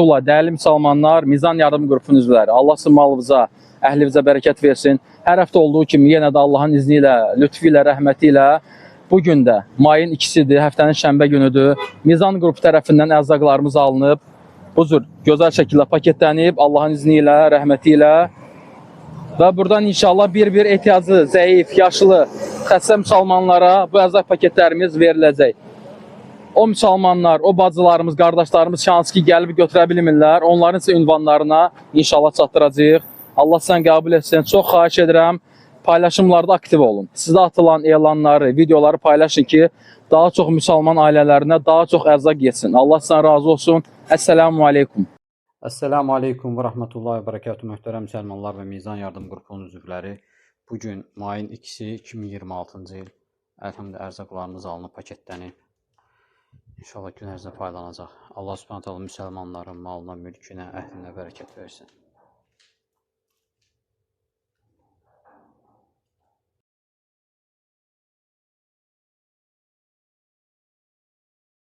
Rəhmətullah, dəyərli müsəlmanlar, Mizan Yardım qrupunun üzvləri, Allah sizin malınıza, əhlinizə bərəkət versin. Hər həftə olduğu kimi yenə də Allahın izni ilə, lütfü ilə, rəhməti ilə bu gün də mayın 2-sidir, həftənin şənbə günüdür. Mizan qrupu tərəfindən ərzaqlarımız alınıb. Bu cür gözəl şəkildə paketlənib Allahın izni ilə, rəhməti ilə və buradan inşallah bir-bir ehtiyacı, zəif, yaşlı, xəstə müsəlmanlara bu ərzaq paketlərimiz veriləcək. O müsəlmanlar, o bacılarımız, qardaşlarımız hansı ki gəlib götürə bilmirlər, onların isə ünvanlarına inşallah çatdıracağıq. Allah sən qəbul etsin. Çox xahiş edirəm, paylaşımlarda aktiv olun. Sizə atılan elanları, videoları paylaşın ki, daha çox müsəlman ailələrinə daha çox ərzaq yetsin. Allah sizdən razı olsun. Əssalamu aleykum. Esselamu Aleyküm ve Rahmetullahi ve Berekatuhu mühtərəm müsəlmanlar və Mizan Yardım qrupunun üzvləri. Bugün mayın 2-si 2026-cı il. Elhamdülillah ərzaqlarımız alınıb, paketlənib. İnşallah gün ərzində paylanacaq. Allah Subhanahu taala müsəlmanların malına, mülkünə, əhlinə bərəkət versin.